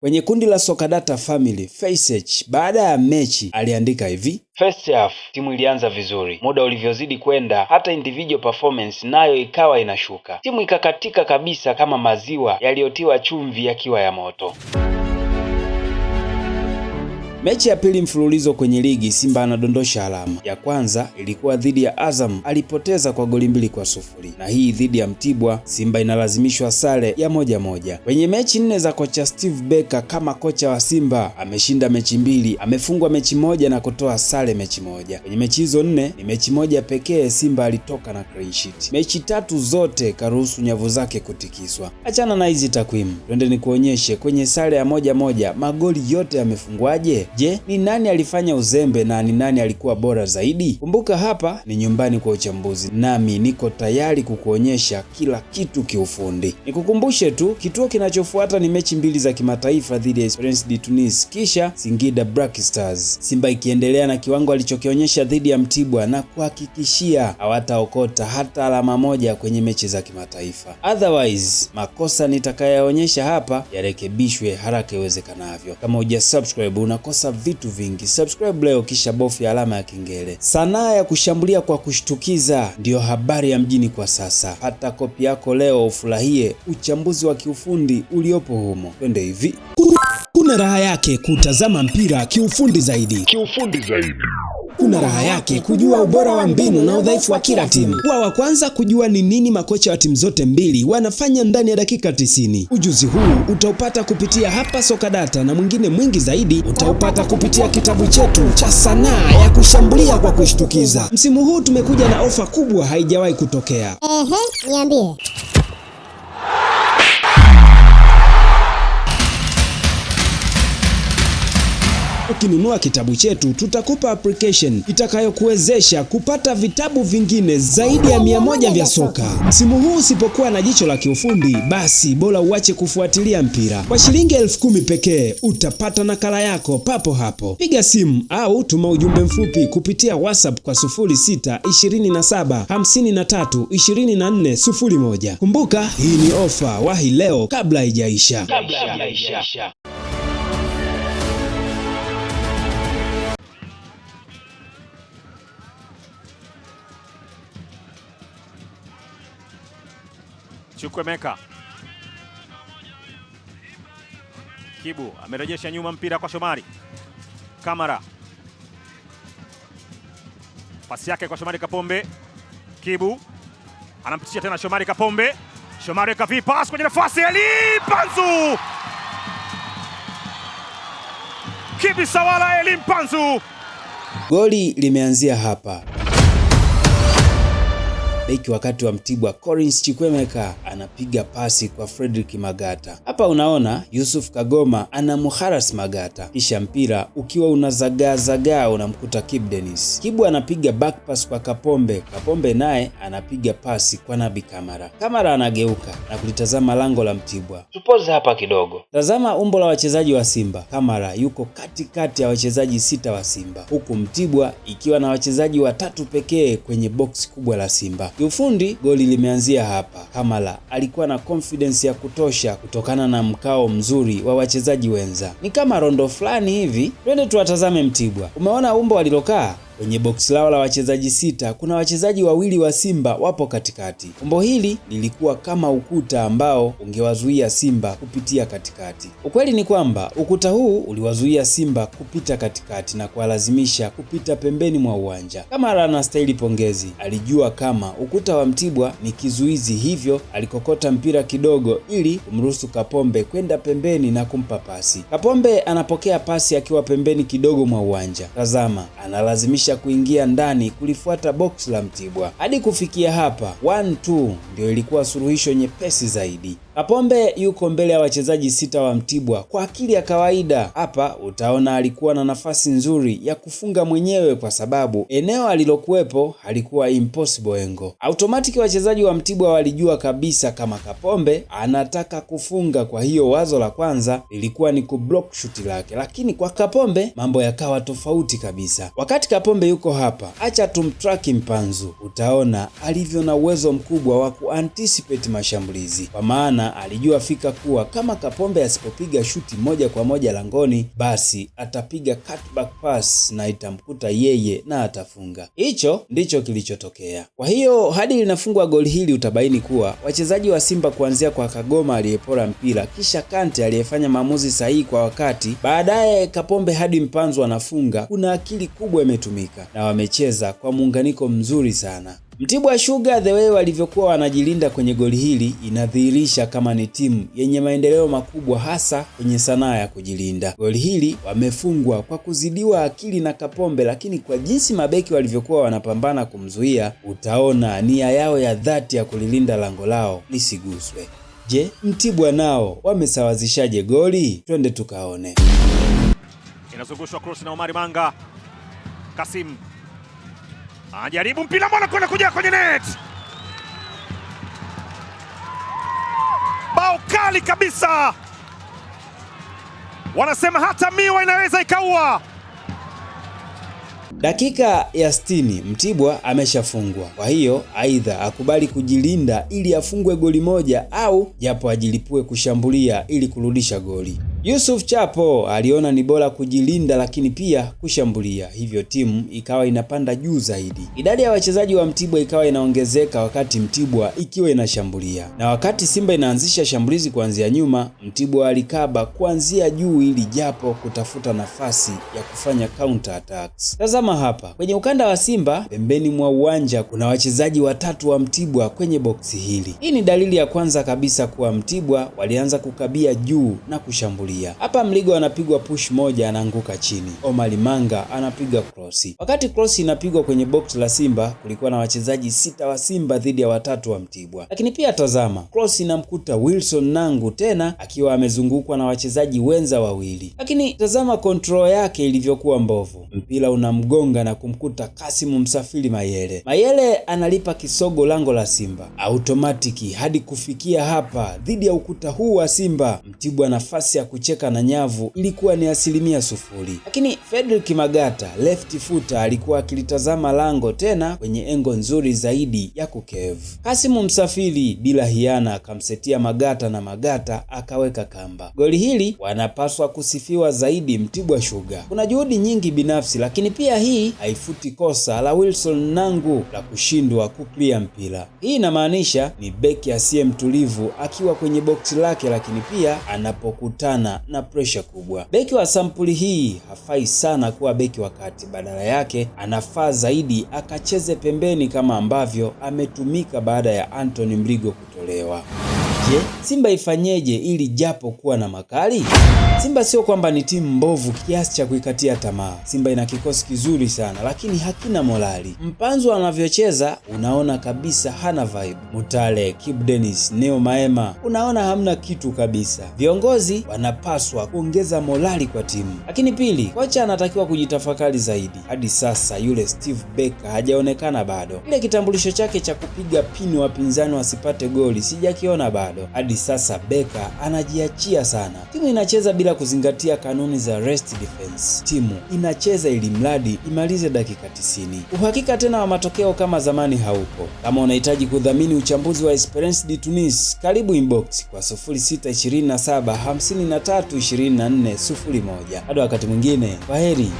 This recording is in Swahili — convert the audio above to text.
Kwenye kundi la Sokadata Family Faceach, baada ya mechi aliandika hivi: First half timu ilianza vizuri, muda ulivyozidi kwenda hata individual performance nayo ikawa inashuka, timu ikakatika kabisa kama maziwa yaliyotiwa chumvi yakiwa ya moto. Mechi ya pili mfululizo kwenye ligi Simba anadondosha alama. Ya kwanza ilikuwa dhidi ya Azam, alipoteza kwa goli 2-0, na hii dhidi ya Mtibwa Simba inalazimishwa sare ya 1-1. Kwenye mechi 4 za kocha Steve Barker kama kocha wa Simba ameshinda mechi 2, amefungwa mechi 1 na kutoa sare mechi 1. Kwenye mechi hizo 4 ni mechi 1 pekee Simba alitoka na clean sheet. Mechi 3 zote karuhusu nyavu zake kutikiswa. Achana na hizi takwimu, twende nikuonyeshe kwenye sare ya 1-1 magoli yote yamefungwaje. Je, ni nani alifanya uzembe na ni nani alikuwa bora zaidi? Kumbuka hapa ni nyumbani kwa uchambuzi, nami niko tayari kukuonyesha kila kitu kiufundi. Nikukumbushe tu, kituo kinachofuata ni mechi 2 za kimataifa dhidi ya Esperance de Tunis, kisha Singida Black Stars. Simba ikiendelea na kiwango alichokionyesha dhidi ya Mtibwa na kuhakikishia hawataokota hata alama 1 kwenye mechi za kimataifa. Otherwise, makosa nitakayoonyesha hapa yarekebishwe haraka iwezekanavyo. Kama hujasubscribe unakosa vitu vingi. Subscribe leo kisha bofya alama ya kengele. Sanaa ya kushambulia kwa kushtukiza ndiyo habari ya mjini kwa sasa. Pata kopi yako leo ufurahie uchambuzi wa kiufundi uliopo humo. Twende hivi. Kuna raha yake kutazama mpira kiufundi zaidi. Kiufundi zaidi. Kuna raha yake kujua ubora wa mbinu na udhaifu wa kila timu. Kuwa wa kwanza kujua ni nini makocha wa timu zote mbili wanafanya ndani ya dakika 90. Ujuzi huu utaupata kupitia hapa Sokadata na mwingine mwingi zaidi utaupata kupitia kitabu chetu cha sanaa ya kushambulia kwa kushtukiza. Msimu huu tumekuja na ofa kubwa haijawahi kutokea. Ehe, niambie. Ukinunua kitabu chetu tutakupa application itakayokuwezesha kupata vitabu vingine zaidi ya 100 vya soka. Msimu huu usipokuwa na jicho la kiufundi, basi bora uache kufuatilia mpira. Kwa shilingi 10,000 pekee utapata nakala yako papo hapo. Piga simu au tuma ujumbe mfupi kupitia WhatsApp kwa sufuri sita ishirini na saba hamsini na tatu ishirini na nne sufuri moja. Kumbuka hii ni ofa, wahi leo kabla haijaisha. Kabla haijaisha. Chukwemeka. Kibu amerejesha nyuma mpira kwa Shomari Kamara. Pasi yake kwa Shomari Kapombe. Kibu anampitisha tena Shomari Kapombe. Shomari kavi pass kwenye nafasi Eli Mpanzu. Kibi Sawala Eli Mpanzu. Goli limeanzia hapa. Beki wakati wa Mtibwa Collins Chukwemeka anapiga pasi kwa Frederick Magata. Hapa unaona Yusuf Kagoma anamharas Magata, kisha mpira ukiwa unazagaa zagaa unamkuta Kibu Dennis. Kibu anapiga back pass kwa Kapombe, Kapombe naye anapiga pasi kwa Nabi Kamara. Kamara anageuka na kulitazama lango la Mtibwa. Tupoze hapa kidogo. Tazama umbo la wachezaji wa Simba. Kamara yuko katikati ya wachezaji 6 wa Simba, huku Mtibwa ikiwa na wachezaji 3 pekee kwenye box kubwa la Simba. Kiufundi goli limeanzia hapa. Kamara alikuwa na confidence ya kutosha kutokana na mkao mzuri wa wachezaji wenza. Ni kama rondo fulani hivi. Twende tuwatazame Mtibwa. Umeona umbo walilokaa? Kwenye box lao la wachezaji 6 kuna wachezaji 2 wa Simba wapo katikati. Umbo hili lilikuwa kama ukuta ambao ungewazuia Simba kupitia katikati. Ukweli ni kwamba ukuta huu uliwazuia Simba kupita katikati na kuwalazimisha kupita pembeni mwa uwanja. Kamara anastahili pongezi. Alijua kama ukuta wa Mtibwa ni kizuizi, hivyo alikokota mpira kidogo ili kumruhusu Kapombe kwenda pembeni na kumpa pasi. Kapombe anapokea pasi akiwa pembeni kidogo mwa uwanja. Tazama, analazimisha kuingia ndani kulifuata box la Mtibwa. Hadi kufikia hapa 1-2 ndio ilikuwa suluhisho nyepesi zaidi. Kapombe yuko mbele ya wachezaji 6 wa Mtibwa. Kwa akili ya kawaida hapa utaona alikuwa na nafasi nzuri ya kufunga mwenyewe kwa sababu eneo alilokuwepo halikuwa impossible angle. Automatic wachezaji wa Mtibwa walijua kabisa kama Kapombe anataka kufunga, kwa hiyo wazo la kwanza lilikuwa ni kublock shuti lake, lakini kwa Kapombe mambo yakawa tofauti kabisa. Wakati Kapombe yuko hapa, acha tumtrack Mpanzu, utaona alivyo na uwezo mkubwa wa kuanticipate mashambulizi, kwa maana Maana alijua fika kuwa kama Kapombe asipopiga shuti moja kwa moja langoni, basi atapiga cutback pass na itamkuta yeye na atafunga. Hicho ndicho kilichotokea. Kwa hiyo hadi linafungwa goli hili utabaini kuwa wachezaji wa Simba kuanzia kwa Kagoma aliyepora mpira, kisha Kante aliyefanya maamuzi sahihi kwa wakati, baadaye Kapombe hadi Mpanzu anafunga, kuna akili kubwa imetumika na wamecheza kwa muunganiko mzuri sana. Mtibwa Sugar the way walivyokuwa wanajilinda kwenye goli hili inadhihirisha kama ni timu yenye maendeleo makubwa hasa kwenye sanaa ya kujilinda. Goli hili wamefungwa kwa kuzidiwa akili na Kapombe, lakini kwa jinsi mabeki walivyokuwa wanapambana kumzuia, utaona nia yao ya dhati ya kulilinda lango lao lisiguswe. Je, Mtibwa nao wamesawazishaje goli? Twende tukaone. Inazungushwa cross na Omari Manga. Kasim anajaribu mpira mbona kwenda kuja kwenye net. Bao kali kabisa, wanasema hata miwa inaweza ikaua. Dakika ya 60 Mtibwa ameshafungwa, kwa hiyo aidha akubali kujilinda ili afungwe goli moja au japo ajilipue kushambulia ili kurudisha goli. Yusuf Chapo aliona ni bora kujilinda lakini pia kushambulia, hivyo timu ikawa inapanda juu zaidi. Idadi ya wachezaji wa Mtibwa ikawa inaongezeka wakati Mtibwa ikiwa inashambulia, na wakati Simba inaanzisha shambulizi kuanzia nyuma, Mtibwa alikaba kuanzia juu ili japo kutafuta nafasi ya kufanya counter attacks. Tazama hapa kwenye ukanda wa Simba, pembeni mwa uwanja kuna wachezaji watatu wa Mtibwa kwenye boksi hili. Hii ni dalili ya kwanza kabisa kuwa Mtibwa walianza kukabia juu na kushambulia. Hapa Mligo anapigwa push moja, anaanguka chini. Omar Manga anapiga krosi. Wakati krosi inapigwa kwenye box la Simba, kulikuwa na wachezaji 6 wa Simba dhidi ya 3 wa Mtibwa. Lakini pia tazama, krosi inamkuta Wilson Nangu tena akiwa amezungukwa na wachezaji wenza wawili. Lakini tazama control yake ilivyokuwa mbovu. Mpira unamgonga na kumkuta Kasimu Msafiri Mayele. Mayele analipa kisogo lango la Simba automatiki hadi kufikia hapa dhidi ya ukuta huu wa Simba. Mtibwa nafasi ya kucheka na nyavu ilikuwa ni 0%. Lakini Fredrick Magata left footer alikuwa akilitazama lango tena kwenye engo nzuri zaidi ya kukevu. Kasimu Msafiri bila hiana akamsetia Magata na Magata akaweka kamba. Goli hili wanapaswa kusifiwa zaidi Mtibwa Sugar. Kuna juhudi nyingi binafsi, lakini pia hii haifuti kosa la Wilson Nangu la kushindwa kuklia mpira. Hii inamaanisha ni beki asiye mtulivu akiwa kwenye boksi lake, lakini pia anapokutana na pressure kubwa. Beki wa sampuli hii hafai sana kuwa beki wa kati, badala yake anafaa zaidi akacheze pembeni kama ambavyo ametumika baada ya Anthony Mligo kutolewa. Je, Simba ifanyeje ili japo kuwa na makali? Simba sio kwamba ni timu mbovu kiasi cha kuikatia tamaa. Simba ina kikosi kizuri sana lakini hakina morali. Mpanzu anavyocheza unaona kabisa hana vibe. Mutale, Kibu Dennis, Neo Maema unaona hamna kitu kabisa. Viongozi wanapaswa kuongeza morali kwa timu. Lakini pili, kocha anatakiwa kujitafakari zaidi. Hadi sasa yule Steve Barker hajaonekana bado. Ile kitambulisho chake cha kupiga pini wapinzani wasipate goli sijakiona bado. Hadi sasa Barker anajiachia sana. Timu inacheza bila kuzingatia kanuni za rest defense. Timu inacheza ili mradi imalize dakika 90. Uhakika tena wa matokeo kama zamani haupo. Kama unahitaji kudhamini uchambuzi wa Esperance de Tunis, karibu inbox kwa 0627 53 24 01. Hadi wakati mwingine, kwaheri.